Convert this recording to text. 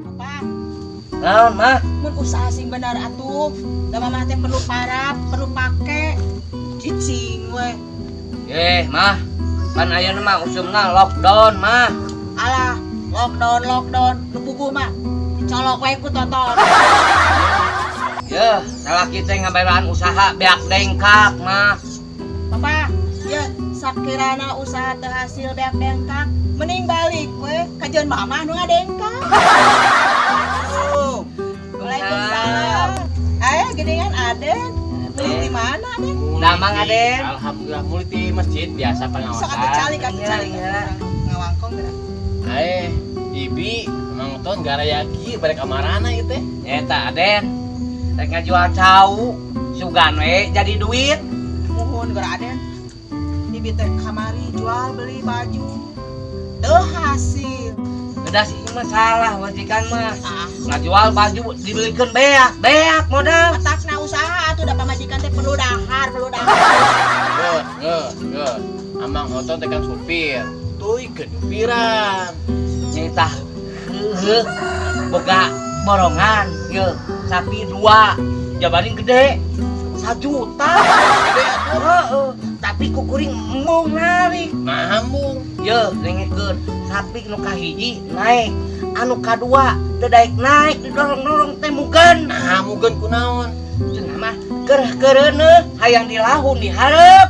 Apa? Naon, Mah? Mun usaha sing bener atuh. Da Mama teh perlu parab, perlu pake. Cicing we. Eh, Mah. Pan ayeuna mah usumna lockdown, Mah. Alah, lockdown lockdown, nu puguh mah dicolok we ku toton. Yeuh, salaki teh ngabelaan usaha beak dengkak, Mah. Papa, ya sakirana usaha teu hasil beak dengkak, mending balik we kajeun Mama nu ngadengkak. Oh. Waalaikumsalam. Eh, geningan Aden. Beli di mana, Aden? Damang, Aden. Alhamdulillah mulai di masjid biasa pengawasan. Sok atuh calik atuh Iya, calik. iya. Ngawangkong geura. Ae, Ibi, Mang Ton garaya kieu balik kamarana ieu teh. Eta Aden. Rek ngajual cau, sugan we jadi duit. Muhun geura, Aden. Bibi teh kamari jual beli baju. Teu hasil. Udah sih mah salah majikan mah. Ah, Ngajual baju dibelikeun beak, beak modal. Matakna usaha atuh, da pamajikan teh perlu dahar, perlu dahar. Geus, geus, geus. Amang Oton teh kan supir. Tuykeun supiran. Nyita heuheuh boga borongan ye sapi dua jabarin gede 1 juta. Gede atuh. Heeh, tapi ku kuring embung narik. Nah, embung. Ye dengekeun, sapi nu kahiji naik, anu kadua teu daek naik, didorong-dorong teh mugeun. Nah, mugeun kunaon? Cenah mah keur keureuneuh hayang dilahun dihareup.